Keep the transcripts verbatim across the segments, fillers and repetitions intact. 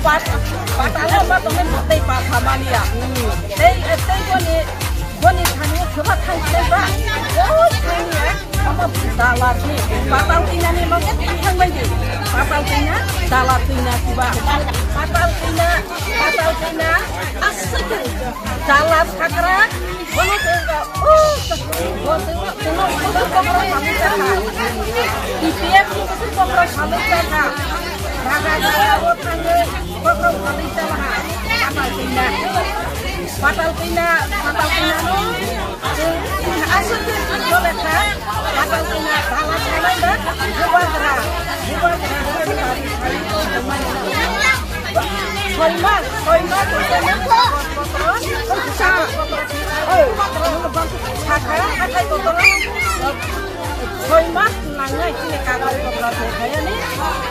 Patalo ba tongwi bwtwi patha maliya. Tei, tei boni, boni thani kheba thang khlai ba. O thani omo dalar ni patal tinani loge thang bai di. Patal tina, dalar tina kiba. Patal tina, patal tina, aswk dalar sakra. Bono tengka, oh, bono tengka, bono tengka, bono tengka, bono tengka. T P F ni kusur bono tengka. Raga raga o tengka, bono tengka. Patal tengka, patal tengka, patal tengka no. Asal ke bono tengka, patal tengka, dalam tengka, bubagra, bubagra, bubagra. Soi mas, soi mas, soi mas. Soi mas nangnai chini kagoj potro tongkhaiyani,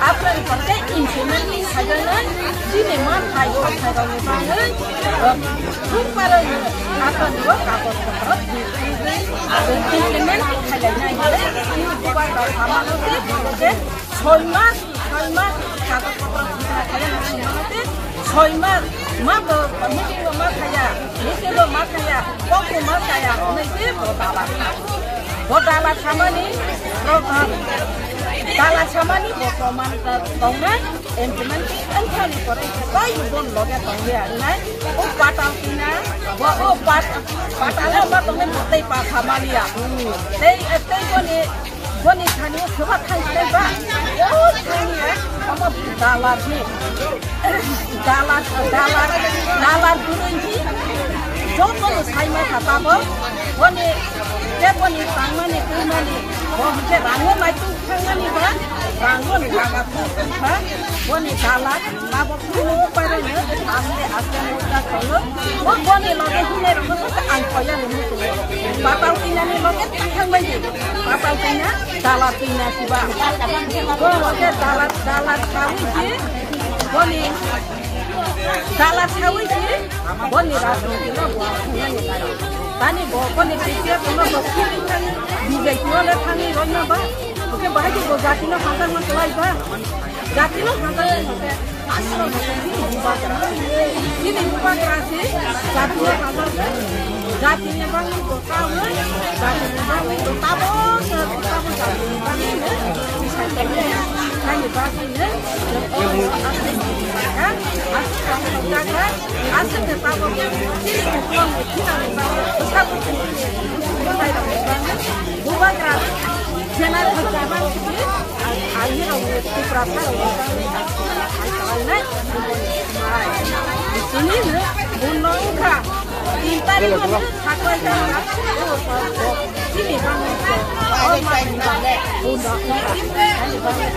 April pore implement khaijani, chini ma thai kok thai rokni bagwi, thung parwi April o kagoj potro implement khailainai hwnwi chini bubagra samano tei soi mas, soi mas, kagoj potro thwngna khaina hwnwi mano tei soi mas, ma bo meeting bo ma khaya, meeting bo ma khaya, kok bo ma khaya, hwnwi se bo dala. Bo dala samani, pro-, ah, dala samani bo proman ta tongnai, implement wngthani pore khe tei bo loge tongya wngnai. O patal tina, bo o pat-, patal ma tongnai bo tei pa samaliya. Tei, tei boni Boni thani o soba thai thai ba. O thani o omo dalar ni. Dalar, dalar, dalar burui ni. Joto no sai ma kha tabo. Boni, je boni tangmani, tuimani. Bo hwnkhe rango nai tu thangmani ba. Rango ni jaga tu ba. Boni dalar. Abo kunu pairokno ang le aste mukta solo. Bo boni loge hinai rokno kok ang koya ni musulo. Patal tinani loge thang bai di. Patal tina, dalar tina siba. Bo loge dalar, dalar sawi di. Boni dalar sawi di. Boni rajniti no bo hinani tani. Tani bo boni pitiya kono bo kiri thang. Bijai kono le thangi roi na ba. Oke bahai di bo jati no hantar ma kolai ba. Jati no hantar ma kolai. Asro chini bubagra. Chini bubagra si jatini hajar se. Jatini bangwi bo tawi, jatini bangwi bo tabo, tabo jatini bangwi ne. Isai tani, tani bangwi ne. Asro bubagra, asro bubagra, asro ke tabo. Chini bubagra, chini bubagra, tabo chini bubagra. Bubagra, general bubagra. Ang, ang hirok ni Tiprasa rok ni bangwi ang, ang kalainai. Ai, chini no, buno wngkha. Tin tarikh no saklai kha. Chini bangwi, oh, ma, buno wngkha. Ani bangwi.